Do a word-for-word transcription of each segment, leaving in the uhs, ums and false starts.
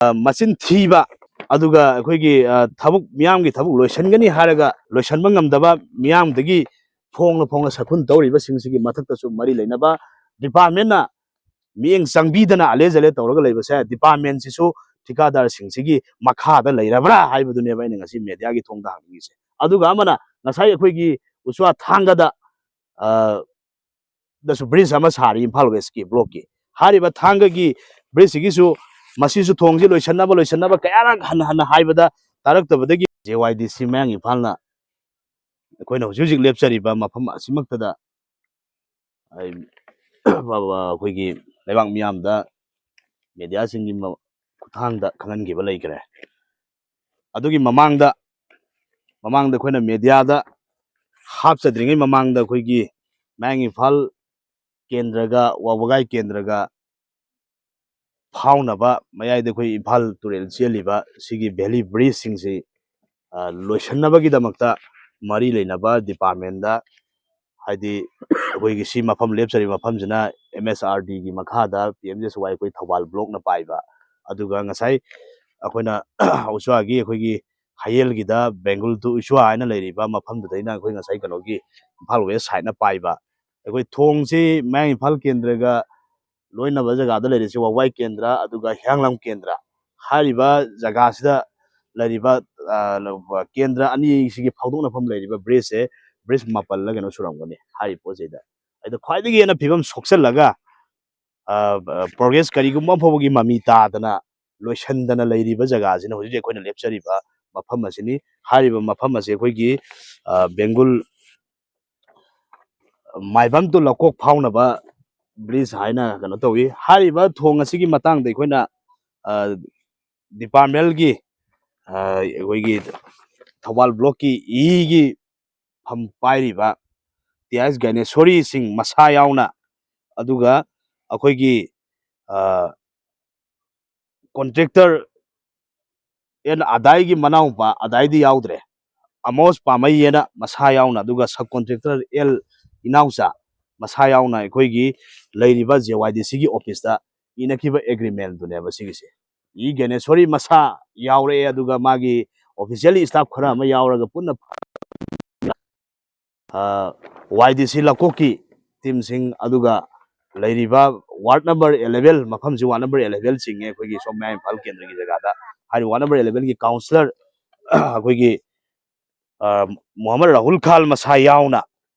ꯑ, ꯃꯆꯤꯟ ꯊꯤꯕ, ꯑꯗꯨꯒ ꯑꯩꯈꯣꯏꯒꯤ, ꯑ, ꯊꯕꯛ, ꯃꯤꯌꯥꯝꯒꯤ ꯊꯕꯛ ꯂꯣꯏꯁꯤꯟꯒꯅꯤ ꯍꯥꯏꯔꯒ ꯂꯣꯏꯁꯤꯟꯕ ꯉꯝꯗꯕ, ꯃꯤꯌꯥꯝꯗꯒꯤ ꯐꯣꯡꯅ ꯐꯣꯡꯅ ꯁꯛꯈꯨꯟ ꯇꯧꯔꯤꯕꯁꯤꯡꯁꯤꯒꯤ ꯃꯊꯛꯇꯁꯨ ꯃꯔꯤ ꯂꯩꯅꯕ ꯗꯤꯄꯥꯔꯠꯃꯦꯟꯅ ꯃꯤꯠꯌꯦꯡ ꯆꯪꯕꯤꯗꯅ ꯑꯂꯦ ꯖꯂꯦ ꯇꯧꯔꯒ ꯂꯩꯕꯁꯦ, ꯗꯤꯄꯥꯔꯠꯃꯦꯟꯁꯤꯁꯨ ꯊꯤꯀꯥꯗꯥꯔꯁꯤꯡꯁꯤꯒꯤ ꯃꯈꯥꯗ ꯂꯩꯔꯕ꯭ꯔꯥ ꯍꯥꯏꯕꯗꯨꯅꯦꯕ ꯑꯩꯅ ꯉꯁꯤ ꯃꯦꯗꯤꯌꯥꯒꯤ ꯊꯣꯡꯗ ꯍꯪꯅꯤꯡꯉꯤꯁꯦ꯫ ꯑꯗꯨꯒ ꯑꯃꯅ ꯉꯁꯥꯏ ꯑꯩꯈꯣꯏꯒꯤ ꯎꯆ꯭ꯋꯥ ꯊꯥꯡꯒꯗ, ꯑ, ꯗꯁꯨ ꯕ꯭ꯔꯤꯖ ꯑꯃ ꯁꯥꯔꯤ ꯏꯝꯐꯥꯜ ꯋꯦꯁꯀꯤ ꯕ꯭ꯂꯣꯛꯀꯤ꯫ ꯍꯥꯏꯔꯤꯕ ꯊꯥꯡꯒꯒꯤ ꯕ꯭ꯔꯤꯖꯁꯤꯒꯤꯁꯨ, ꯃꯁꯤꯁꯨ ꯊꯣꯡꯁꯤ ꯂꯣꯏꯁꯟꯅꯕ, ꯂꯣꯏꯁꯟꯅꯕ ꯀꯌꯥꯔꯛ ꯍꯟꯅ ꯍꯟꯅ ꯍꯥꯏꯕꯗ ꯇꯥꯔꯛꯇꯕꯗꯒꯤ ꯖꯦ ꯋꯥꯏ ꯗꯤ ꯁꯤ ꯃꯌꯥꯡ ꯏꯝꯐꯥꯜꯅ ꯑꯩꯈꯣꯏꯅ ꯍꯧꯖꯤꯛ ꯍꯧꯖꯤꯛ ꯂꯦꯞꯆꯔꯤꯕ ꯃꯐꯝ ꯑꯁꯤꯃꯛꯇꯗ, ꯑꯩ, ꯑꯩꯈꯣꯏꯒꯤ ꯂꯩꯕꯥꯛ ꯃꯤꯌꯥꯝꯗ ꯃꯦꯗꯤꯌꯥꯁꯤꯡꯒꯤ ꯃ-, ꯈꯨꯠꯊꯥꯡꯗ ꯈꯪꯍꯟꯈꯤꯕ ꯂꯩꯈ꯭ꯔꯦ꯫ ꯑꯗꯨꯒꯤ ꯃꯃꯥꯡꯗ, ꯃꯃꯥꯡꯗ ꯑꯩꯈꯣꯏꯅ ꯃꯦꯗꯤꯌꯥꯗ ꯍꯥꯞꯆꯗ꯭ꯔꯤꯉꯩ ꯃꯃꯥꯡꯗ ꯑꯩꯈꯣꯏꯒꯤ ꯃꯌꯥꯡ ꯏꯝꯐꯥꯜ ꯀꯦꯟꯗ꯭ꯔꯒ ꯋꯥꯕꯒꯥꯏ ꯀꯦꯟꯗ꯭ꯔꯒ ꯐꯥꯎꯅꯕ ꯃꯌꯥꯏꯗ ꯑꯩꯈꯣꯏ ꯏꯝꯐꯥꯜ ꯇꯨꯔꯦꯜ ꯆꯦꯜꯂꯤꯕ ꯁꯤꯒꯤ ꯚꯦꯂꯤ ꯕ꯭ꯔꯤꯖꯁꯤꯡꯁꯤ, ꯑ, ꯂꯣꯏꯁꯤꯟꯅꯕꯒꯤꯗꯃꯛꯇ ꯃꯔꯤ ꯂꯩꯅꯕ ꯗꯤꯄꯥꯔꯠꯃꯦꯟꯗ, ꯍꯥꯏꯗꯤ ꯑꯩꯈꯣꯏꯒꯤ ꯁꯤ ꯃꯐꯝ ꯂꯦꯞꯆꯔꯤꯕ ꯃꯐꯝꯁꯤꯅ ꯑꯦꯝ ꯑꯦꯁ ꯑꯥꯔ ꯗꯤꯒꯤ ꯃꯈꯥꯗ ꯄꯤ ꯑꯦꯝ ꯖꯤ ꯑꯦꯁ ꯋꯥꯏ ꯑꯩꯈꯣꯏ ꯊꯧꯕꯥꯜ ꯕ꯭ꯂꯣꯛꯅ ꯄꯥꯏꯕ, ꯑꯗꯨꯒ ꯉꯁꯥꯏ ꯑꯩꯈꯣꯏꯅ ꯎꯆ꯭ꯋꯥꯒꯤ ꯑꯩꯈꯣꯏꯒꯤ ꯍꯌꯦꯜꯒꯤꯗ ꯕꯦꯡꯒꯨꯜ ꯇꯨ ꯎꯆ꯭ꯋꯥ ꯍꯥꯏꯅ ꯂꯩꯔꯤꯕ ꯃꯐꯝꯗꯨꯗꯩꯅ ꯑꯩꯈꯣꯏ ꯉꯁꯥꯏ ꯀꯩꯅꯣꯒꯤ ꯏꯝꯐꯥꯜ ꯋꯦꯁ ꯁꯥꯏꯠꯅ ꯄꯥꯏꯕ꯫ ꯑꯩꯈꯣꯏ ꯊꯣꯡꯁꯤ ꯃꯌꯥꯡ ꯏꯝꯐꯥꯜ ꯀꯦꯟꯗ꯭ꯔꯒ ꯂꯣꯏꯅꯕ ꯖꯒꯥꯗ ꯂꯩꯔꯤꯁꯦ ꯋꯥꯕꯒꯥꯏ ꯀꯦꯟꯗ꯭ꯔ ꯑꯗꯨꯒ ꯍꯤꯌꯥꯡꯂꯝ ꯀꯦꯟꯗ꯭ꯔ ꯍꯥꯏꯔꯤꯕ ꯖꯒꯥꯁꯤꯗ ꯂꯩꯔꯤꯕ, ꯑ, ꯀꯦꯟꯗ꯭ꯔ ꯑꯅꯤꯁꯤꯒꯤ ꯐꯥꯎꯗꯣꯛꯅꯐꯝ ꯂꯩꯔꯤꯕ ꯕ꯭ꯔꯤꯖꯁꯦ, ꯕ꯭ꯔꯤꯖ ꯃꯥꯄꯜꯂ ꯀꯩꯅꯣ ꯁꯨꯔꯝꯒꯅꯤ ꯍꯥꯏꯔꯤꯕ ꯄꯣꯠꯁꯤꯗ꯫ ꯑꯗꯣ ꯈ꯭ꯋꯥꯏꯗꯒꯤ ꯍꯦꯟꯅ ꯐꯤꯕꯝ ꯁꯣꯛꯆꯜꯂꯒ, ꯑ, ꯑ, ꯄ꯭ꯔꯣꯒ꯭ꯔꯦꯁ ꯀꯔꯤꯒꯨꯝꯕ ꯑꯃ ꯐꯥꯎꯕꯒꯤ ꯃꯃꯤ ꯇꯥꯗꯅ ꯂꯣꯏꯁꯤꯟꯗꯅ ꯂꯩꯔꯤꯕ ꯖꯒꯥꯁꯤꯅ ꯍꯧꯖꯤꯛ ꯍꯧꯖꯤꯛ ꯑꯩꯈꯣꯏꯅ ꯂꯦꯞꯆꯔꯤꯕ ꯃꯐꯝ ꯑꯁꯤꯅꯤ꯫ ꯍꯥꯏꯔꯤꯕ ꯃꯐꯝ ꯑꯁꯤ ꯑꯩꯈꯣꯏꯒꯤ, ꯑ, ꯕꯦꯡꯒꯨꯜ ꯃꯥꯏꯕꯝ ꯇꯨ ꯂꯧꯀꯣꯛ ꯐꯥꯎꯅꯕ ꯕ꯭ꯔꯤꯖ ꯍꯥꯏꯅ ꯀꯩꯅꯣ ꯇꯧꯏ꯫ ꯍꯥꯏꯔꯤꯕ ꯊꯣꯡ ꯑꯁꯤꯒꯤ ꯃꯇꯥꯡꯗ ꯑꯩꯈꯣꯏꯅ, ꯑ, ꯗꯤꯄꯥꯔꯠꯃꯦꯟꯒꯤ, ꯑ, ꯑꯩꯈꯣꯏꯒꯤ ꯊꯧꯕꯥꯜ ꯕ꯭ꯂꯣꯛꯀꯤ ꯏꯒꯤ ꯐꯝ ꯄꯥꯏꯔꯤꯕ ꯇꯤ ꯑꯥꯏ ꯑꯦꯁ ꯒ꯭ꯌꯥꯅꯦꯁꯣꯔꯤ ꯁꯤꯡ ꯃꯁꯥ ꯌꯥꯎꯅ, ꯑꯗꯨꯒ ꯑꯩꯈꯣꯏꯒꯤ, ꯑ, ꯀꯣꯟꯇ꯭ꯔꯦꯛꯇꯔ ꯑꯦꯟ ꯑꯗꯥꯏꯒꯤ ꯃꯅꯥꯎꯄꯥ, ꯑꯗꯥꯏꯗꯤ ꯌꯥꯎꯗ꯭ꯔꯦ, ꯑꯃꯣꯁ ꯄꯥꯃꯩ ꯍꯥꯏꯅ ꯃꯁꯥ ꯌꯥꯎꯅ, ꯑꯗꯨꯒ ꯁꯕ ꯀꯣꯟꯇ꯭ꯔꯦꯛꯇꯔ ꯑꯦꯜ ꯏꯅꯥꯎꯆꯥ ꯃꯁꯥ ꯌꯥꯎꯅ ꯑꯩꯈꯣꯏꯒꯤ ꯂꯩꯔꯤꯕ ꯖꯦ ꯋꯥꯏ ꯗꯤ ꯁꯤꯒꯤ ꯑꯣꯐꯤꯁꯇ ꯏꯅꯈꯤꯕ ꯑꯦꯒ꯭ꯔꯤꯃꯦꯟꯗꯨꯅꯦꯕ ꯁꯤꯒꯤꯁꯦ꯫ ꯏ ꯒ꯭ꯌꯥꯅꯦꯁꯣꯔꯤ ꯃꯁꯥ ꯌꯥꯎꯔꯛꯑꯦ, ꯑꯗꯨꯒ ꯃꯥꯒꯤ officially staff ꯈꯔ ꯑꯃ ꯌꯥꯎꯔꯒ ꯄꯨꯟꯅ ꯋꯥꯏ ꯗꯤ ꯁꯤ ꯂꯀꯣꯛꯀꯤ ꯇꯤꯝꯁꯤꯡ, ꯑꯗꯨꯒ ꯂꯩꯔꯤꯕ ꯋꯥꯔꯗ ꯅꯝꯕꯔ eleven, ꯃꯐꯝꯁꯤ ꯋꯥꯔꯗ ꯅꯝꯕꯔ eleven ꯆꯤꯡꯉꯦ ꯑꯩꯈꯣꯏꯒꯤ ꯁꯣꯝ ꯃꯌꯥꯏ ꯏꯝꯐꯥꯜ ꯀꯦꯟꯗ꯭ꯔꯒꯤ ꯖꯒꯥꯗ꯫ ꯍꯥꯏꯔꯤꯕ ꯋꯥꯔꯗ ꯅꯝꯕꯔ elevenꯒꯤ ꯀꯥꯎꯟꯁꯤꯂꯔ ꯑꯩꯈꯣꯏꯒꯤ ꯃꯨꯍꯝꯃꯗ ꯔꯥꯍꯨꯜ ꯈꯥꯟ ꯃꯁꯥ ꯌꯥꯎꯅ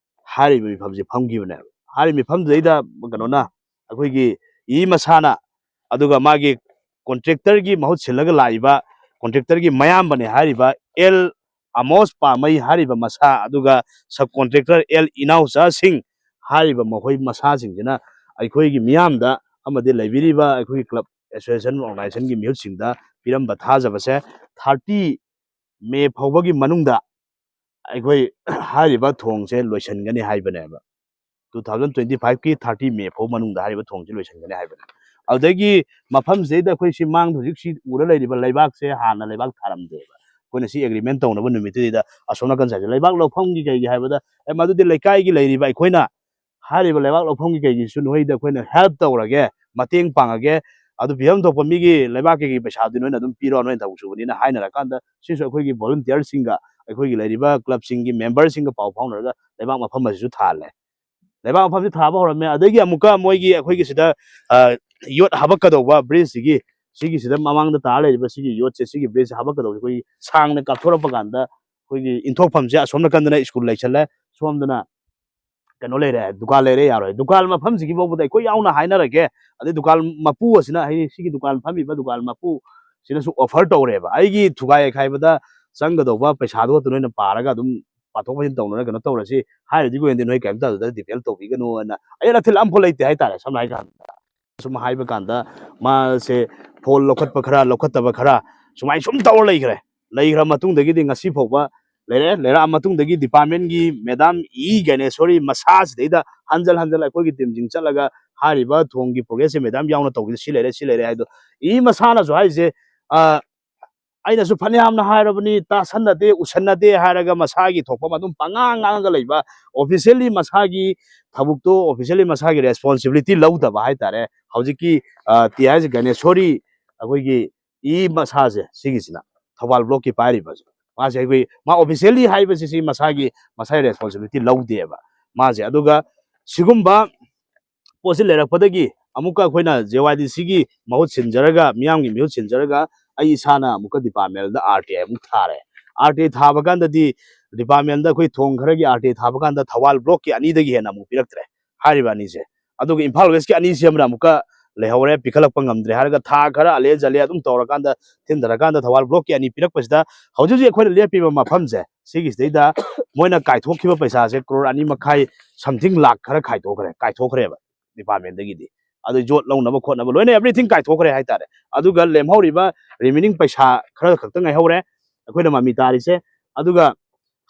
ꯍꯥꯏꯔꯤꯕ ꯃꯤꯐꯝꯁꯦ ꯐꯝꯈꯤꯕꯅꯦꯕ꯫ ꯍꯥꯏꯔꯤꯕ ꯃꯤꯐꯝꯗꯨꯗꯩꯗ ꯀꯩꯅꯣꯅ, ꯑꯩꯈꯣꯏꯒꯤ ꯏ ꯃꯁꯥꯅ, ꯑꯗꯨꯒ ꯃꯥꯒꯤ ꯀꯣꯟꯇ꯭ꯔꯦꯛꯇꯔꯒꯤ ꯃꯍꯨꯠ ꯁꯤꯜꯂꯒ ꯂꯥꯛꯏꯕ ꯀꯣꯟꯇ꯭ꯔꯦꯛꯇꯔꯒꯤ ꯃꯌꯥꯝꯕꯅꯦ ꯍꯥꯏꯔꯤꯕ ꯑꯦꯜ ꯑꯃꯣꯁ ꯄꯥꯃꯩ ꯍꯥꯏꯔꯤꯕ ꯃꯁꯥ, ꯑꯗꯨꯒ ꯁꯕ ꯀꯣꯟꯇ꯭ꯔꯦꯛꯇꯔ ꯑꯦꯜ ꯏꯅꯥꯎꯆꯥ ꯁꯤꯡ ꯍꯥꯏꯔꯤꯕ ꯃꯈꯣꯏ ꯃꯁꯥꯁꯤꯡꯁꯤꯅ ꯑꯩꯈꯣꯏꯒꯤ ꯃꯤꯌꯥꯝꯗ ꯑꯃꯗꯤ ꯂꯩꯕꯤꯔꯤꯕ ꯑꯩꯈꯣꯏꯒꯤ ꯀ꯭ꯂꯕ ꯑꯦꯁꯣꯁꯤꯌꯦꯁꯟ ꯑꯣꯔꯒꯅꯥꯏꯖꯦꯁꯟꯒꯤ ꯃꯤꯍꯨꯠꯁꯤꯡꯗ ꯄꯤꯔꯝꯕ ꯊꯥꯖꯕꯁꯦ thirty May ꯐꯥꯎꯕꯒꯤ ꯃꯅꯨꯡꯗ ꯑꯩꯈꯣꯏ ꯍꯥꯏꯔꯤꯕ ꯊꯣꯡꯁꯦ ꯂꯣꯏꯁꯤꯟꯒꯅꯤ ꯍꯥꯏꯕꯅꯦꯕ꯫ Two thousand twenty fiveꯀꯤ thirty May ꯐꯥꯎ ꯃꯅꯨꯡꯗ ꯍꯥꯏꯔꯤꯕ ꯊꯣꯡꯁꯦ ꯂꯣꯏꯁꯤꯟꯒꯅꯤ ꯍꯥꯏꯕꯅꯦ꯫ ꯑꯗꯨꯗꯒꯤ ꯃꯐꯝꯁꯤꯗꯩꯗ ꯑꯩꯈꯣꯏ ꯁꯤ ꯃꯥꯡꯗ ꯍꯧꯖꯤꯛ ꯁꯤ ꯎꯔ ꯂꯩꯔꯤꯕ ꯂꯩꯕꯥꯛꯁꯦ ꯍꯥꯟꯅ ꯂꯩꯕꯥꯛ ꯊꯥꯔꯝꯗꯦꯕ꯫ ꯑꯩꯈꯣꯏꯅ ꯁꯤ ꯑꯦꯒ꯭ꯔꯤꯃꯦꯟ ꯇꯧꯅꯕ ꯅꯨꯃꯤꯠꯇꯨꯗꯩꯗ ꯑꯁꯣꯝ ꯅꯥꯀꯟ ꯁꯥꯏꯗ ꯂꯩꯕꯥꯛ ꯂꯧꯐꯝꯒꯤ ꯀꯩꯒꯤ ꯍꯥꯏꯕꯗ, ꯑꯦ, ꯃꯗꯨꯗꯤ ꯂꯩꯀꯥꯏꯒꯤ ꯂꯩꯔꯤꯕ ꯑꯩꯈꯣꯏꯅ ꯍꯥꯏꯔꯤꯕ ꯂꯩꯕꯥꯛ ꯂꯧꯐꯝꯒꯤ ꯀꯩꯒꯤꯁꯨ ꯅꯣꯏꯗ ꯑꯩꯈꯣꯏꯅ ꯍꯦꯜꯞ ꯇꯧꯔꯒꯦ, ꯃꯇꯦꯡ ꯄꯥꯡꯉꯒꯦ, ꯑꯗꯨ ꯄꯤꯐꯝ ꯊꯣꯛꯄ ꯃꯤꯒꯤ ꯂꯩꯕꯥꯛꯀꯤ ꯄꯩꯁꯥꯗꯨ ꯅꯣꯏꯅ ꯑꯗꯨꯝ ꯄꯤꯔꯣ, ꯅꯣꯏꯅ ꯊꯕꯛ ꯁꯨꯕꯅꯤꯅ ꯍꯥꯏꯅꯔꯀꯥꯟꯗ ꯁꯤꯁꯨ ꯑꯩꯈꯣꯏꯒꯤ ꯚꯣꯂꯨꯟꯇꯤꯌꯔꯁꯤꯡꯒ ꯑꯩꯈꯣꯏꯒꯤ ꯂꯩꯔꯤꯕ ꯀ꯭ꯂꯕꯁꯤꯡꯒꯤ ꯃꯦꯝꯕꯔꯁꯤꯡꯒ ꯄꯥꯎ ꯐꯥꯎꯅꯔꯒ ꯂꯩꯕꯥꯛ ꯃꯐꯝ ꯑꯁꯤꯁꯨ ꯊꯥꯍꯜꯂꯦ꯫ ꯂꯩꯕꯥꯛ ꯃꯐꯝꯁꯤ ꯊꯥꯕ ꯍꯧꯔꯝꯃꯦ꯫ ꯑꯗꯒꯤ ꯑꯃꯨꯛꯀ ꯃꯣꯏꯒꯤ ꯑꯩꯈꯣꯏꯒꯤ ꯁꯤꯗ, ꯑ, ꯌꯣꯠ ꯍꯥꯄꯛꯀꯗꯧꯕ ꯕ꯭ꯔꯤꯖꯁꯤꯒꯤ, ꯁꯤꯒꯤꯁꯤꯗ ꯃꯃꯥꯡꯗ ꯇꯥꯔ ꯂꯩꯔꯤꯕ ꯁꯤꯒꯤ ꯌꯣꯠꯁꯦ, ꯁꯤꯒꯤ ꯕ꯭ꯔꯤꯖꯁꯦ ꯍꯥꯄꯛꯀꯗꯧꯕꯁꯦ ꯑꯩꯈꯣꯏꯒꯤ ꯁꯥꯡꯅ ꯀꯥꯞꯊꯣꯔꯛꯄ ꯀꯥꯟꯗ ꯑꯩꯈꯣꯏꯒꯤ ꯏꯟꯊꯣꯛꯐꯝꯁꯦ ꯑꯁꯣꯝ ꯅꯥꯀꯟꯗꯅ ꯁ꯭ꯀꯨꯜ ꯂꯩꯁꯜꯂꯦ, ꯁꯣꯝꯗꯅ ꯀꯩꯅꯣ ꯂꯩꯔꯦ, ꯗꯨꯀꯥꯟ ꯂꯩꯔꯦ, ꯌꯥꯔꯣꯏ꯫ ꯗꯨꯀꯥꯟ ꯃꯐꯝꯁꯤꯒꯤ ꯐꯥꯎꯕꯗ ꯑꯩꯈꯣꯏ ꯌꯥꯎꯅ ꯍꯥꯏꯅꯔꯒꯦ꯫ ꯑꯗꯩ ꯗꯨꯀꯥꯟ ꯃꯄꯨ ꯑꯁꯤꯅ, ꯍꯥꯏꯗꯤ ꯁꯤꯒꯤ ꯗꯨꯀꯥꯟ ꯐꯝꯃꯤꯕ ꯗꯨꯀꯥꯟ ꯃꯄꯨ ꯁꯤꯅꯁꯨ ꯑꯣꯐꯔ ꯇꯧꯔꯦꯕ, "ꯑꯩꯒꯤ ꯊꯨꯒꯥꯏ ꯌꯩꯈꯥꯏꯕꯗ ꯆꯪꯒꯗꯧꯕ ꯄꯩꯁꯥꯗꯨ ꯈꯛꯇ ꯅꯣꯏꯅ ꯄꯥꯔꯒ ꯑꯗꯨꯝ ꯄꯥꯊꯣꯛ ꯄꯥꯁꯤꯟ ꯇꯧꯅꯔ ꯀꯩꯅꯣ ꯇꯧꯔꯁꯤ, ꯍꯥꯏꯔꯗꯤ ꯑꯣꯏꯅꯗꯤ ꯅꯣꯏ ꯀꯩꯝꯇ ꯑꯗꯨꯗ ꯗꯤꯐꯦꯜ ꯇꯧꯕꯤꯒꯅꯨꯅ ꯑꯌꯦꯠ ꯑꯊꯤꯜ ꯑꯝꯐꯥꯎ ꯂꯩꯇꯦ ꯍꯥꯏꯇꯥꯔꯦ꯫ ꯁꯝꯅ ꯍꯥꯏ ꯀꯥꯟꯗ ꯁꯨꯝ ꯍꯥꯏꯕ ꯀꯥꯟꯗ ꯃꯥꯁꯦ ꯐꯣꯜ ꯂꯧꯈꯠꯄ ꯈꯔ, ꯂꯧꯈꯠꯇꯕ ꯈꯔ, ꯁꯨꯃꯥꯏꯅ ꯁꯨꯝ ꯇꯧꯔ ꯂꯩꯈ꯭ꯔꯦ꯫ ꯂꯩꯈ꯭ꯔ ꯃꯇꯨꯡꯗꯒꯤꯗꯤ ꯉꯁꯤ ꯐꯥꯎꯕ ꯂꯩꯔꯦ꯫ ꯂꯩꯔꯛꯑ ꯃꯇꯨꯡꯗꯒꯤ ꯗꯤꯄꯥꯔꯠꯃꯦꯟꯒꯤ ꯃꯦꯗꯥꯝ ꯏ ꯒ꯭ꯌꯥꯅꯦꯁꯣꯔꯤ ꯃꯁꯥꯁꯤꯗꯩꯗ ꯍꯟꯖꯜ ꯍꯟꯖꯜ ꯑꯩꯈꯣꯏꯒꯤ ꯇꯤꯝꯁꯤꯡ ꯆꯠꯂꯒ ꯍꯥꯏꯔꯤꯕ ꯊꯣꯡꯒꯤ ꯄ꯭ꯔꯣꯒ꯭ꯔꯦꯁꯁꯦ ꯃꯦꯗꯥꯝ ꯌꯥꯎꯅ ꯇꯧꯕꯤꯗ ꯁꯤ ꯂꯩꯔꯦ, ꯁꯤ ꯂꯩꯔꯦ ꯍꯥꯏꯗꯣ ꯏ ꯃꯁꯥꯅꯁꯨ ꯍꯥꯏꯔꯤꯁꯦ, ꯑ, ꯑꯩꯅꯁꯨ ꯐꯅꯌꯥꯝꯅ ꯍꯥꯏꯔꯕꯅꯤ, ꯇꯥꯁꯟꯅꯗꯦ, ꯎꯁꯟꯅꯗꯦ ꯍꯥꯏꯔꯒ ꯃꯁꯥꯒꯤ ꯊꯣꯛꯄ ꯑꯗꯨꯝ ꯄꯉꯥꯡ ꯉꯥꯡꯉꯒ ꯂꯩꯕ, ꯑꯣꯐꯤꯁꯤꯌꯦꯜꯂꯤ ꯃꯁꯥꯒꯤ ꯊꯕꯛꯇꯣ, ꯑꯣꯐꯤꯁꯤꯌꯦꯜꯂꯤ ꯃꯁꯥꯒꯤ ꯔꯦꯁꯄꯣꯟꯁꯤꯕꯤꯂꯤꯇꯤ ꯂꯧꯗꯕ ꯍꯥꯏꯇꯥꯔꯦ꯫ ꯍꯧꯖꯤꯛꯀꯤ, ꯑ, ꯇꯤ ꯑꯥꯏ ꯒ꯭ꯌꯥꯅꯦꯁꯣꯔꯤ ꯑꯩꯈꯣꯏꯒꯤ ꯏ ꯃꯁꯥꯁꯦ ꯁꯤꯒꯤꯁꯤꯅ ꯊꯧꯕꯥꯜ blockꯀꯤ ꯄꯥꯏꯔꯤꯕꯁꯦ, ꯃꯥꯁꯦ ꯑꯩꯈꯣꯏ ꯃꯥ officially ꯍꯥꯏꯕꯁꯤ ꯁꯤ ꯃꯁꯥꯒꯤ, ꯃꯁꯥꯒꯤ responsibility ꯂꯧꯗꯦꯕ ꯃꯥꯁꯦ꯫ ꯑꯗꯨꯒ ꯁꯤꯒꯨꯝꯕ ꯄꯣꯠꯁꯤ ꯂꯩꯔꯛꯄꯗꯒꯤ ꯑꯃꯨꯛꯀ ꯑꯩꯈꯣꯏꯅ JYDCꯒꯤ ꯃꯍꯨꯠ ꯁꯤꯟꯖꯔꯒ, ꯃꯤꯌꯥꯝꯒꯤ ꯃꯤꯍꯨꯠ ꯁꯤꯟꯖꯔꯒ, ꯑꯩ ꯏꯁꯥꯅ ꯑꯃꯨꯛꯀ departmentꯗ RTI ꯑꯃꯨꯛ ꯊꯥꯔꯦ꯫ RTI ꯊꯥꯕ ꯀꯥꯟꯗꯗꯤ departmentꯗ ꯑꯩꯈꯣꯏ ꯊꯣꯡ ꯈꯔꯒꯤ RTI ꯊꯥꯕ ꯀꯥꯟꯗ ꯊꯧꯕꯥꯜ blockꯀꯤ ꯑꯅꯤꯗꯒꯤ ꯍꯦꯟꯅ ꯑꯃꯨꯛ ꯄꯤꯔꯛꯇ꯭ꯔꯦ ꯍꯥꯏꯔꯤꯕ ꯑꯅꯤꯁꯦ꯫ ꯑꯗꯨꯒ ꯏꯝꯐꯥꯜ Westꯀꯤ ꯑꯅꯤꯁꯤ ꯑꯃꯅ ꯑꯃꯨꯛꯀ ꯂꯩꯍꯧꯔꯦ, ꯄꯤꯈꯠꯂꯛꯄ ꯉꯝꯗ꯭ꯔꯦ ꯍꯥꯏꯔꯒ ꯊꯥ ꯈꯔ ꯑꯂꯦ ꯖꯂꯦ ꯑꯗꯨꯝ ꯇꯧꯔꯀꯥꯟꯗ, ꯊꯤꯟꯊꯔꯀꯥꯟꯗ ꯊꯧꯕꯥꯜ blockꯀꯤ ꯑꯅꯤ ꯄꯤꯔꯛꯄꯁꯤꯗ ꯍꯧꯖꯤꯛ ꯍꯧꯖꯤꯛ ꯑꯩꯈꯣꯏꯅ ꯂꯦꯞꯄꯤꯕ ꯃꯐꯝꯁꯦ ꯁꯤꯒꯤꯁꯤꯗꯩꯗ ꯃꯣꯏꯅ ꯀꯥꯏꯊꯣꯛꯈꯤꯕ ꯄꯩꯁꯥꯁꯦ crore ꯑꯅꯤ ꯃꯈꯥꯏ something ꯂꯥꯛ ꯈꯔ ꯈꯥꯏꯗꯣꯛꯈ꯭ꯔꯦ, ꯀꯥꯏꯊꯣꯛꯈ꯭ꯔꯦꯕ departmentꯗꯒꯤꯗꯤ꯫ ꯑꯗꯨ ꯌꯣꯠ ꯂꯧꯅꯕ ꯈꯣꯠꯅꯕ ꯂꯣꯏꯅ everything ꯀꯥꯏꯊꯣꯛꯈ꯭ꯔꯦ ꯍꯥꯏꯇꯥꯔꯦ꯫ ꯑꯗꯨꯒ ꯂꯦꯝꯍꯧꯔꯤꯕ remaining ꯄꯩꯁꯥ ꯈꯔ ꯈꯛꯇ ꯉꯥꯏꯍꯧꯔꯦ ꯑꯩꯈꯣꯏꯅ ꯃꯃꯤ ꯇꯥꯔꯤꯁꯦ꯫ ꯑꯗꯨꯒ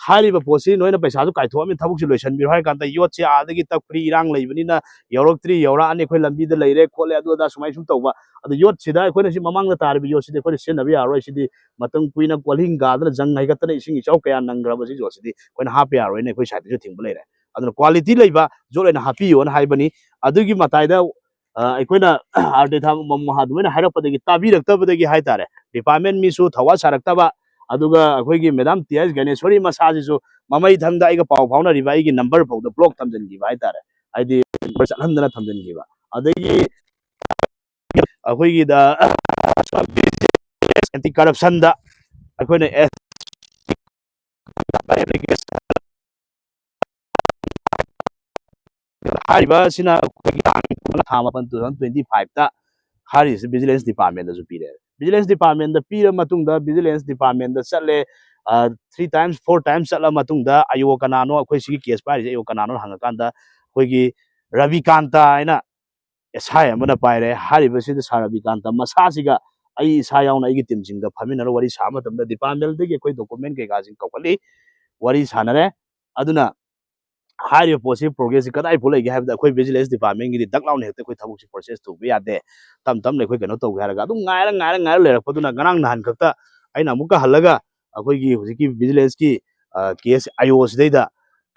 ꯍꯥꯏꯔꯤꯕ ꯄꯣꯠꯁꯤ ꯅꯣꯏꯅ ꯄꯩꯁꯥꯁꯨ ꯀꯥꯏꯊꯣꯛꯑꯝꯃꯤ, ꯊꯕꯛꯁꯤ ꯂꯣꯏꯁꯤꯟꯕꯤꯔꯣ ꯍꯥꯏ ꯀꯥꯟꯗ ꯌꯣꯠꯁꯤ ꯑꯥꯗꯒꯤ ꯇꯞꯈ꯭ꯔꯤ, ꯏꯔꯥꯡ ꯂꯩꯕꯅꯤꯅ ꯌꯧꯔꯛꯇ꯭ꯔꯤ, ꯌꯧꯔꯛꯑꯅꯤ, ꯑꯩꯈꯣꯏ ꯂꯝꯕꯤꯗ ꯂꯩꯔꯦ ꯈꯣꯠꯂꯦ, ꯑꯗꯨ ꯑꯗꯥ ꯁꯨꯃꯥꯏꯅ ꯁꯨꯝ ꯇꯧꯕ꯫ ꯑꯗꯨ ꯌꯣꯠꯁꯤꯗ ꯑꯩꯈꯣꯏꯅ ꯁꯤ ꯃꯃꯥꯡꯗ ꯇꯥꯔꯤꯕ ꯌꯣꯠꯁꯤꯗꯤ ꯑꯩꯈꯣꯏꯅ ꯁꯤꯖꯤꯟꯅꯕ ꯌꯥꯔꯣꯏ, ꯁꯤꯗꯤ ꯃꯇꯝ ꯀꯨꯏꯅ ꯀꯣꯜꯍꯤꯡ ꯀꯥꯗꯅ ꯖꯪ ꯍꯩꯒꯠꯇꯅ ꯏꯁꯤꯡ ꯏꯆꯥꯎ ꯀꯌꯥ ꯅꯪꯈ꯭ꯔꯕ ꯁꯤ ꯌꯣꯠꯁꯤꯗꯤ ꯑꯩꯈꯣꯏꯅ ꯍꯥꯞꯄ ꯌꯥꯔꯣꯏꯅ ꯑꯩꯈꯣꯏ ꯁꯥꯏꯠꯇꯁꯨ ꯊꯤꯡꯕ ꯂꯩꯔꯦ꯫ ꯑꯗꯨꯅ quality ꯂꯩꯕ ꯌꯣꯠ ꯑꯣꯏꯅ ꯍꯥꯞꯄꯤꯌꯣꯅ ꯍꯥꯏꯕꯅꯤ꯫ ꯑꯗꯨꯒꯤ ꯃꯇꯥꯏꯗ ꯑ, ꯑꯩꯈꯣꯏꯅ RTI ꯊꯥꯕ ꯃꯃꯨ ꯑꯗꯨꯃꯥꯏꯅ ꯍꯥꯏꯔꯛꯄꯗꯒꯤ, ꯇꯥꯕꯤꯔꯛꯇꯕꯗꯒꯤ ꯍꯥꯏꯇꯥꯔꯦ, department ꯃꯤꯁꯨ ꯊꯧꯋꯥ ꯁꯥꯔꯛꯇꯕ, ꯑꯗꯨꯒ ꯑꯩꯈꯣꯏꯒꯤ Madam T H ꯒꯅꯦꯁꯣꯔꯤ ꯃꯁꯥꯁꯤꯁꯨ ꯃꯃꯩ ꯊꯪꯗ ꯑꯩꯒ ꯄꯥꯎ ꯐꯥꯎꯅꯔꯤꯕ ꯑꯩꯒꯤ number ꯐꯥꯎꯗ block ꯊꯝꯖꯤꯟꯈꯤꯕ ꯍꯥꯏꯇꯥꯔꯦ, ꯍꯥꯏꯗꯤ number ꯆꯠꯍꯟꯗꯅ ꯊꯝꯖꯤꯟꯈꯤꯕ꯫ ꯑꯗꯒꯤ ꯑꯩꯈꯣꯏꯒꯤꯗ anti corruptionꯗ ꯑꯩꯈꯣꯏꯅ ꯍꯥꯏꯔꯤꯕ ꯑꯁꯤꯅ ꯑꯩꯈꯣꯏꯒꯤ ꯇꯥꯡ ꯊꯥ ꯃꯥꯄꯟ two thousand twenty fiveꯇ ꯍꯥꯏꯔꯤꯁꯤ vigilance departmentꯗꯁꯨ ꯄꯤꯔꯦ꯫ Vigilance departmentꯗ ꯄꯤꯔ ꯃꯇꯨꯡꯗ vigilance departmentꯗ ꯆꯠꯂꯦ, ꯑ, three times, four times ꯆꯠꯂ ꯃꯇꯨꯡꯗ ꯑꯌꯣ ꯀꯅꯥꯅꯣ, ꯑꯩꯈꯣꯏ ꯁꯤꯒꯤ case ꯄꯥꯏꯔꯤꯁꯦ ꯑꯌꯣ ꯀꯅꯥꯅꯣ ꯍꯪꯉꯀꯥꯟꯗ ꯑꯩꯈꯣꯏꯒꯤ ꯔꯕꯤꯀꯥꯟꯇ ꯍꯥꯏꯅ S I ꯑꯃꯅ ꯄꯥꯏꯔꯦ꯫ ꯍꯥꯏꯔꯤꯕꯁꯤꯗ ꯁꯥꯔ ꯔꯕꯤꯀꯥꯟꯇ ꯃꯁꯥꯁꯤꯒ ꯑꯩ ꯏꯁꯥ ꯌꯥꯎꯅ ꯑꯩꯒꯤ teamꯁꯤꯡꯒ ꯐꯝꯃꯤꯟꯅꯔ ꯋꯥꯔꯤ ꯁꯥꯕ ꯃꯇꯝꯗ departmentꯗꯒꯤ ꯑꯩꯈꯣꯏ document ꯀꯩꯀꯥꯁꯤꯡ ꯀꯧꯈꯠꯂꯤ, ꯋꯥꯔꯤ ꯁꯥꯟꯅꯔꯦ꯫ ꯑꯗꯨꯅ ꯍꯥꯏꯔꯤꯕ ꯄꯣꯠꯁꯤ progressꯁꯤ ꯀꯗꯥꯏ ꯐꯥꯎ ꯂꯩꯒꯦ ꯍꯥꯏꯕꯗ ꯑꯩꯈꯣꯏ vigilance departmentꯒꯤꯗꯤ ꯗꯛ ꯂꯥꯎꯅ ꯍꯦꯛꯇ ꯑꯩꯈꯣꯏ ꯊꯕꯛꯁꯤ process ꯇꯧꯕ ꯌꯥꯗꯦ꯫ ꯇꯞ ꯇꯞꯅ ꯑꯩꯈꯣꯏ ꯀꯩꯅꯣ ꯇꯧꯒꯦ ꯍꯥꯏꯔꯒ ꯑꯗꯨꯝ ꯉꯥꯏꯔ ꯉꯥꯏꯔ ꯉꯥꯏꯔ ꯂꯩꯔꯛꯄꯗꯨꯅ ꯉꯔꯥꯡ ꯅꯍꯥꯟ ꯈꯛꯇ ꯑꯩꯅ ꯑꯃꯨꯛꯀ ꯍꯜꯂꯒ ꯑꯩꯈꯣꯏꯒꯤ ꯍꯧꯖꯤꯛꯀꯤ vigilance ꯀꯤ, ꯑ, case ꯑꯌꯣ ꯁꯤꯗꯩꯗ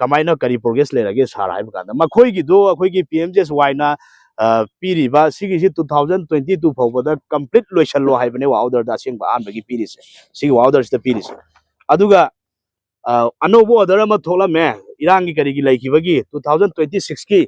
ꯀꯃꯥꯏꯅ ꯀꯔꯤ progress ꯂꯩꯔꯒꯦ ꯁꯥꯔ ꯍꯥꯏꯕ ꯀꯥꯟꯗ ꯃꯈꯣꯏꯒꯤꯗꯣ ꯑꯩꯈꯣꯏꯒꯤ P M G S Yꯅ, ꯑ, ꯄꯤꯔꯤꯕ ꯁꯤꯒꯤꯁꯤ two thousand twenty two ꯐꯥꯎꯕꯗ complete ꯂꯣꯏꯁꯜꯂꯣ ꯍꯥꯏꯕꯅꯦ, work order ꯗ ꯑꯁꯦꯡꯕ ꯑꯍꯥꯟꯕꯒꯤ ꯄꯤꯔꯤꯁꯦ, ꯁꯤꯒꯤ work order ꯁꯤꯗ ꯄꯤꯔꯤꯁꯦ꯫ ꯑꯗꯨꯒ, ꯑ, ꯑꯅꯧꯕ order ꯑꯃ ꯊꯣꯛꯂꯝꯃꯦ, ꯏꯔꯥꯡꯒꯤ ꯀꯔꯤꯒꯤ ꯂꯩꯈꯤꯕꯒꯤ, two thousand twenty six ꯀꯤ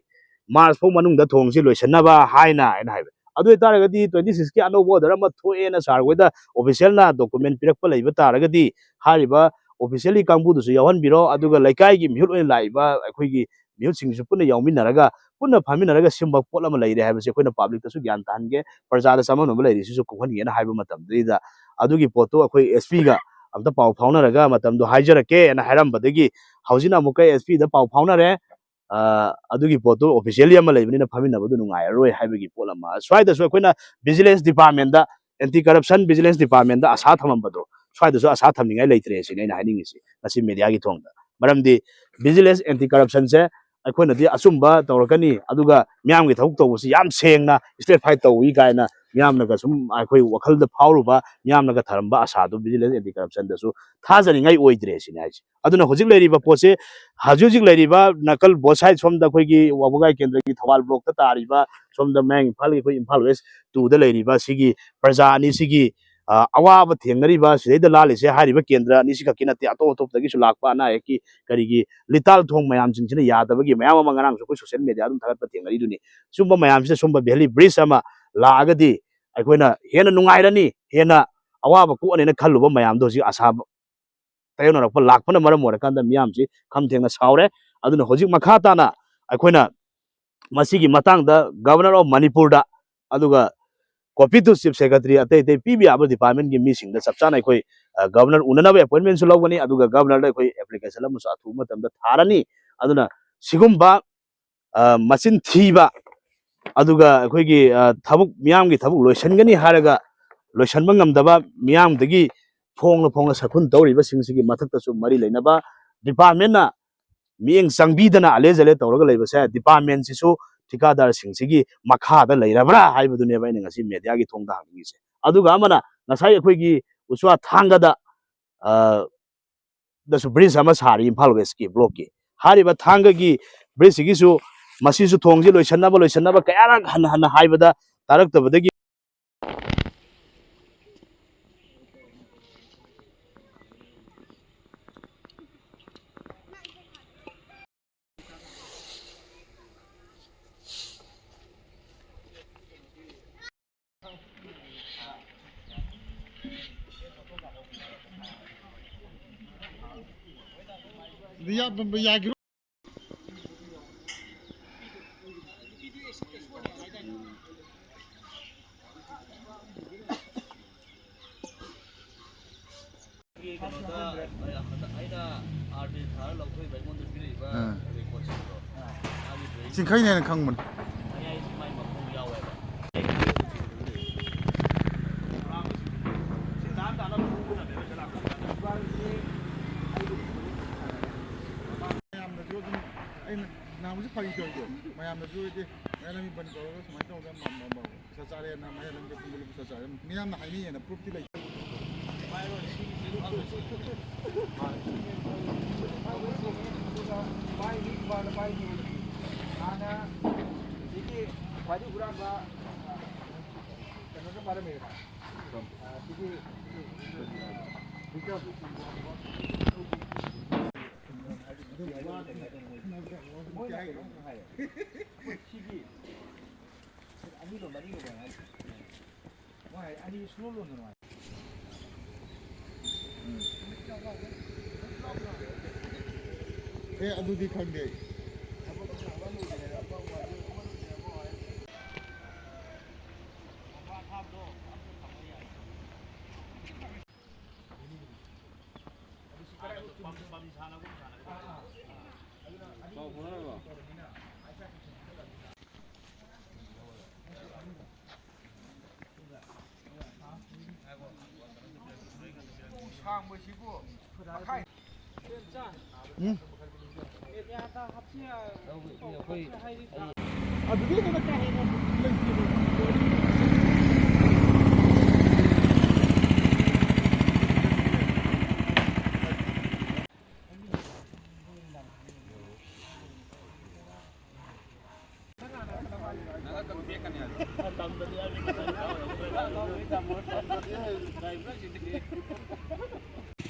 March ꯐꯥꯎ ꯃꯅꯨꯡꯗ ꯊꯣꯡꯁꯤ ꯂꯣꯏꯁꯤꯟꯅꯕ ꯍꯥꯏꯅ, ꯍꯥꯏꯅ ꯍꯥꯏꯕ꯫ ꯑꯗꯨ ꯑꯣꯏꯇꯥꯔꯒꯗꯤ twenty six ꯀꯤ ꯑꯅꯧꯕ order ꯑꯃ ꯊꯣꯛꯑꯦꯅ sir ꯍꯣꯏꯗ official ꯅ document ꯄꯤꯔꯛꯄ ꯂꯩꯕ ꯇꯥꯔꯒꯗꯤ, ꯍꯥꯏꯔꯤꯕ official ꯀꯤ ꯀꯥꯡꯕꯨꯗꯨꯁꯨ ꯌꯥꯎꯍꯟꯕꯤꯔꯣ, ꯑꯗꯨꯒ ꯂꯩꯀꯥꯏꯒꯤ ꯃꯤꯍꯨꯠ ꯑꯣꯏꯅ ꯂꯥꯛꯏꯕ ꯑꯩꯈꯣꯏꯒꯤ ꯃꯤꯍꯨꯠꯁꯤꯡꯁꯨ ꯄꯨꯟꯅ ꯌꯥꯎꯃꯤꯟꯅꯔꯒ, ꯄꯨꯟꯅ ꯐꯝꯃꯤꯟꯅꯔꯒ ꯁꯤꯟꯕ ꯄꯣꯠ ꯑꯃ ꯂꯩꯔꯦ ꯍꯥꯏꯕꯁꯦ ꯑꯩꯈꯣꯏꯅ public ꯇꯁꯨ ꯒ꯭ꯌꯥꯟ ꯇꯥꯍꯟꯒꯦ, ꯄ꯭ꯔꯖꯥꯗ ꯆꯃꯝꯅꯕ ꯂꯩꯔꯤꯁꯤꯁꯨ ꯀꯣꯛꯍꯟꯒꯦꯅ ꯍꯥꯏꯕ ꯃꯇꯝꯗꯨꯗ, ꯑꯗꯨꯒꯤ ꯄꯣꯠꯇꯨ ꯑꯩꯈꯣꯏ S P ꯒ ꯑꯝꯇ ꯄꯥꯎ ꯐꯥꯎꯅꯔꯒ ꯃꯇꯝꯗꯣ ꯍꯥꯏꯖꯔꯛꯀꯦꯅ ꯍꯥꯏꯔꯝꯕꯗꯒꯤ, ꯍꯧꯖꯤꯛꯅ ꯑꯃꯨꯛꯀ S P ꯗ ꯄꯥꯎ ꯐꯥꯎꯅꯔꯦ꯫ ꯑ, ꯑꯗꯨꯒꯤ ꯄꯣꯠꯇꯨ officially ꯑꯃ ꯂꯩꯕꯅꯤꯅ ꯐꯝꯃꯤꯟꯅꯕꯗꯨ ꯅꯨꯡꯉꯥꯏꯔꯔꯣꯏ ꯍꯥꯏꯕꯒꯤ ꯄꯣꯠ ꯑꯃ꯫ ꯁ꯭ꯋꯥꯏꯗꯁꯨ ꯑꯩꯈꯣꯏꯅ vigilance department ꯗ, anti corruption vigilance department ꯗ ꯑꯁꯥ ꯊꯝꯃꯝꯕꯗꯣ, ꯁ꯭ꯋꯥꯏꯗꯁꯨ ꯑꯁꯥ ꯊꯝꯅꯤꯡꯉꯥꯏ ꯂꯩꯇ꯭ꯔꯦ ꯁꯤꯅꯤ ꯑꯩꯅ ꯍꯥꯏꯅꯤꯡꯉꯤꯁꯤ ꯉꯁꯤ media ꯒꯤ ꯊꯣꯡꯗ꯫ ꯃꯔꯝꯗꯤ vigilance anti corruption ꯁꯦ ꯑꯩꯈꯣꯏꯅꯗꯤ ꯑꯆꯨꯝꯕ ꯇꯧꯔꯛꯀꯅꯤ, ꯑꯗꯨꯒ ꯃꯤꯌꯥꯝꯒꯤ ꯊꯕꯛ ꯇꯧꯕꯁꯤ ꯌꯥꯝ ꯁꯦꯡꯅ stratified ꯇꯧꯏ ꯀꯥꯏꯅ ꯃꯤꯌꯥꯝꯅꯒ ꯁꯨꯝ ꯑꯩꯈꯣꯏ ꯋꯥꯈꯜꯗ ꯐꯥꯎꯔꯨꯕ, ꯃꯤꯌꯥꯝꯅꯒ ꯊꯔꯝꯕ ꯑꯁꯥꯗꯨ vigilance anti corruption ꯗꯁꯨ ꯊꯥꯖꯅꯤꯡꯉꯥꯏ ꯑꯣꯏꯗ꯭ꯔꯦ ꯁꯤꯅꯤ ꯍꯥꯏꯁꯦ꯫ ꯑꯗꯨꯅ ꯍꯧꯖꯤꯛ ꯂꯩꯔꯤꯕ ꯄꯣꯠꯁꯦ, ꯍꯧꯖꯤꯛ ꯍꯧꯖꯤꯛ ꯂꯩꯔꯤꯕ ꯅꯥꯀꯜ both side, ꯁꯣꯝꯗ ꯑꯩꯈꯣꯏꯒꯤ ꯋꯥꯕꯒꯥꯏ ꯀꯦꯟꯗ꯭ꯔꯒꯤ ꯊꯧꯕꯥꯜ block ꯇ ꯇꯥꯔꯤꯕ, ꯁꯣꯝꯗ ꯃꯌꯥꯡ ꯏꯝꯐꯥꯜꯒꯤ ꯑꯩꯈꯣꯏ ꯏꯝꯐꯥꯜ West two ꯗ ꯂꯩꯔꯤꯕ ꯁꯤꯒꯤ ꯄ꯭ꯔꯖꯥ ꯑꯅꯤꯁꯤꯒꯤ, ꯑ, ꯑꯋꯥꯕ ꯊꯦꯡꯅꯔꯤꯕ, ꯁꯤꯗꯩꯗ ꯂꯥꯜꯂꯤꯁꯦ ꯍꯥꯏꯔꯤꯕ ꯀꯦꯟꯗ꯭ꯔ ꯑꯅꯤꯁꯤ ꯈꯛꯀꯤ ꯅꯠꯇꯦ, ꯑꯇꯣꯞ ꯑꯇꯣꯞꯄꯗꯒꯤꯁꯨ ꯂꯥꯛꯄ ꯑꯅꯥ ꯑꯌꯦꯛꯀꯤ ꯀꯔꯤꯒꯤ ꯂꯤꯇꯥꯜ ꯊꯣꯡ ꯃꯌꯥꯝꯁꯤꯡꯁꯤꯅ ꯌꯥꯗꯕꯒꯤ ꯃꯌꯥꯝ ꯑꯃ ꯉꯔꯥꯡꯁꯨ ꯑꯩꯈꯣꯏ social media ꯑꯗꯨꯝ ꯊꯥꯒꯠꯄ ꯊꯦꯡꯅꯔꯤꯗꯨꯅꯤ꯫ ꯁꯨꯝꯕ ꯃꯌꯥꯝꯁꯤꯗ ꯁꯨꯝꯕ valley bridge ꯑꯃ ꯂꯥꯛꯑꯒꯗꯤ ꯑꯩꯈꯣꯏꯅ ꯍꯦꯟꯅ ꯅꯨꯡꯉꯥꯏꯔꯅꯤ, ꯍꯦꯟꯅ ꯑꯋꯥꯕ ꯀꯣꯛꯑꯅꯤꯅ ꯈꯜꯂꯨꯕ ꯃꯌꯥꯝꯗꯣ ꯍꯧꯖꯤꯛ ꯑꯁꯥ ꯇꯥꯏꯌꯣꯟꯅꯔꯛꯄ ꯂꯥꯛꯄꯅ ꯃꯔꯝ ꯑꯣꯏꯔꯀꯥꯟꯗ ꯃꯤꯌꯥꯝꯁꯤ ꯈꯝ ꯊꯦꯡꯅ ꯁꯥꯎꯔꯦ꯫ ꯑꯗꯨꯅ ꯍꯧꯖꯤꯛ ꯃꯈꯥ ꯇꯥꯅ ꯑꯩꯈꯣꯏꯅ ꯃꯁꯤꯒꯤ ꯃꯇꯥꯡꯗ Governor of ꯃꯅꯤꯄꯨꯔꯗ, ꯑꯗꯨꯒ copy to Chief Secretary, ꯑꯇꯩ ꯑꯇꯩ ꯄꯤꯕ ꯌꯥꯕ department ꯀꯤ ꯃꯤꯁꯤꯡꯗ ꯆꯞ ꯆꯥꯅ ꯑꯩꯈꯣꯏ, ꯑ, Governor ꯎꯅꯅꯕ appointment ꯁꯨ ꯂꯧꯒꯅꯤ, ꯑꯗꯨꯒ Governor ꯗ ꯑꯩꯈꯣꯏ application ꯑꯃꯁꯨ ꯑꯊꯨꯕ ꯃꯇꯝꯗ ꯊꯥꯔꯅꯤ꯫ ꯑꯗꯨꯅ ꯁꯤꯒꯨꯝꯕ, ꯑ, ꯃꯆꯤꯟ ꯊꯤꯕ, ꯑꯗꯨꯒ ꯑꯩꯈꯣꯏꯒꯤ, ꯑ, ꯊꯕꯛ, ꯃꯤꯌꯥꯝꯒꯤ ꯊꯕꯛ ꯂꯣꯏꯁꯤꯟꯒꯅꯤ ꯍꯥꯏꯔꯒ ꯂꯣꯏꯁꯤꯟꯕ ꯉꯝꯗꯕ, ꯃꯤꯌꯥꯝꯗꯒꯤ ꯐꯣꯡꯅ ꯐꯣꯡꯅ ꯁꯛꯈꯨꯟ ꯇꯧꯔꯤꯕꯁꯤꯡꯁꯤꯒꯤ ꯃꯊꯛꯇꯁꯨ ꯃꯔꯤ ꯂꯩꯅꯕ department ꯅ ꯃꯤꯠꯌꯦꯡ ꯆꯪꯕꯤꯗꯅ ꯑꯂꯦ ꯖꯂꯦ ꯇꯧꯔꯒ ꯂꯩꯕꯁꯦ, department ꯁꯤꯁꯨ ꯊꯤꯀꯥꯗꯥꯔꯁꯤꯡꯁꯤꯒꯤ ꯃꯈꯥꯗ ꯂꯩꯔꯕ꯭ꯔꯥ ꯍꯥꯏꯕꯗꯨꯅꯦꯕ ꯑꯩꯅ ꯉꯁꯤ media ꯒꯤ ꯊꯣꯡꯗ ꯍꯪꯅꯤꯡꯉꯤꯁꯦ꯫ ꯑꯗꯨꯒ ꯑꯃꯅ ꯉꯁꯥꯏ ꯑꯩꯈꯣꯏꯒꯤ ꯎꯆ꯭ꯋꯥ ꯊꯥꯡꯒꯗ, ꯑ, ꯗꯁꯨ bridge ꯑꯃ ꯁꯥꯔꯤ ꯏꯝꯐꯥꯜ West ꯀꯤ block ꯀꯤ꯫ ꯍꯥꯏꯔꯤꯕ ꯊꯥꯡꯒꯒꯤ bridge ꯁꯤꯒꯤꯁꯨ ꯃꯁꯤꯁꯨ ꯊꯣꯡꯁꯤ ꯂꯣꯏꯁꯟꯅꯕ, ꯂꯣꯏꯁꯟꯅꯕ ꯀꯌꯥꯔꯛ ꯍꯟꯅ ꯍꯟꯅ ꯍꯥꯏꯕꯗ ꯇꯥꯔꯛꯇꯕꯗꯒꯤ ꯀꯩꯅꯣꯗ ꯑꯩꯅ ꯑꯥꯔ ꯗꯤ ꯊꯥꯔ ꯂꯧꯊꯣꯛꯏꯕ ꯑꯩꯉꯣꯟꯗ ꯄꯤꯔꯛꯏꯕ ꯑꯥ꯫ ꯔꯦꯀꯣꯔꯠꯁꯤꯡꯗꯣ꯫ ꯃꯥꯒꯤ ꯗ꯭ꯔꯣꯌꯤꯡ ꯆꯤꯡꯈꯩꯅ ꯍꯦꯟꯅ ꯈꯪꯕꯅꯤ꯫ ꯃꯌꯥꯏꯁꯤ ꯃꯥꯏ ꯃꯈꯣꯡ ꯌꯥꯎꯋꯦꯕ꯫ ꯃꯌꯥꯝꯅꯁꯨ ꯑꯗꯨꯝ ꯑꯩꯅ ꯅꯍꯥꯟꯃꯨꯛꯁꯨ ꯐꯥꯒꯤ ꯇꯧꯔꯤꯗꯣ ꯃꯌꯥꯝꯅꯁꯨ ꯏꯗꯤ ꯃꯌꯥꯝ ꯂꯝꯕꯤ ꯕꯟ ꯇꯧꯔꯒ ꯁꯨꯃꯥꯏꯅ ꯇꯧꯗꯅ ꯄꯩꯁꯥ ꯆꯥꯔꯦꯅ ꯃꯌꯥꯝ ꯂꯝꯕꯤ ꯄꯨꯡ ꯄꯩꯁꯥ ꯆꯥꯔꯦ ꯃꯌꯥꯝꯅ ꯍꯥꯏꯅꯩꯌꯦꯅ ꯄ꯭ꯔꯨꯐꯇꯤ ꯂꯩ꯫ ꯍꯥꯟꯅ ꯁꯤꯒꯤ ꯈ꯭ꯋꯥꯏꯗꯒꯤ ꯍꯨꯔꯥꯟꯕ ꯀꯩꯅꯣꯗ ꯄꯥꯏꯔꯝꯃꯦꯗꯅ꯫ ꯁꯤꯒꯤ ꯁꯤꯒꯤ ꯑꯅꯤꯔꯣ ꯃꯔꯤꯔꯣ ꯀꯩꯅꯣ ꯍꯥꯏꯁꯦ꯫ ꯃꯣꯏ ꯍꯥꯏ ꯑꯅꯤ ꯁꯨꯡꯂꯣꯟ ꯂꯣꯟꯗꯅ ꯍꯥꯏ꯫ ꯑꯦ, ꯑꯗꯨꯗꯤ ꯈꯪꯗꯦ ꯑꯩ꯫ ꯄꯥꯎ ꯐꯥꯎꯅꯔꯕꯣ? ꯎꯝ꯫ ꯑꯗꯨꯗꯤ ꯍꯦꯟꯅ ꯀꯥ ꯍꯦꯟꯅ ꯂꯩꯇꯦꯕ꯫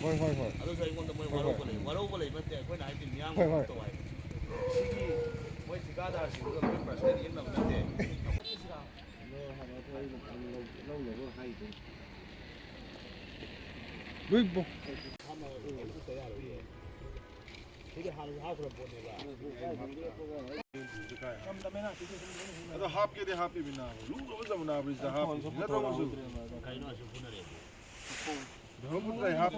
ꯍꯣꯏ, ꯍꯣꯏ, ꯍꯣꯏ꯫ ꯑꯗꯨꯁꯨ ꯑꯩꯉꯣꯟꯗ ꯃꯣꯏ ꯍꯣꯏ, ꯍꯣꯏ꯫ ꯋꯥꯔꯧꯕ ꯂꯩ, ꯋꯥꯔꯧꯕ ꯂꯩꯕ ꯅꯠꯇꯦ, ꯑꯩꯈꯣꯏꯅ ꯍꯥꯏꯗꯤ ꯃꯤꯌꯥꯝꯒꯤ ꯍꯣꯏ, ꯍꯣꯏ꯫ ꯇꯧ ꯍꯥꯏꯕ꯫ ꯁꯤꯒꯤ ꯃꯣꯏ ꯊꯤꯀꯥꯗꯥꯔꯁꯤꯡꯗꯨꯒ ꯃꯣꯏ personal ꯌꯦꯠꯅꯕ ꯅꯠꯇꯦ꯫ ꯂꯣꯏ ꯕꯣ-, ꯁꯤꯗꯤ ꯍꯥꯟꯅꯁꯨ ꯍꯥꯞꯈ꯭ꯔ ꯄꯣꯠꯅꯦꯕ꯫ ꯑꯗꯣ ꯍꯥꯞꯀꯦꯗꯤ ꯍꯥꯞꯄꯤꯃꯤ ꯅꯥꯕ꯫ ꯂꯨꯔꯕ ꯖꯃꯨꯅꯥ ꯕ꯭ꯔꯤꯖꯇ ꯍꯥꯞꯄꯤ꯫ ꯅꯠꯇ꯭ꯔꯣ ꯃꯣꯏꯁꯨ? ꯀꯩꯅꯣ ꯑꯁꯤ ꯐꯨꯅꯔꯦ꯫ ꯕ꯭ꯔꯍꯃꯄꯨꯇ꯭ꯔ ꯍꯥꯞ-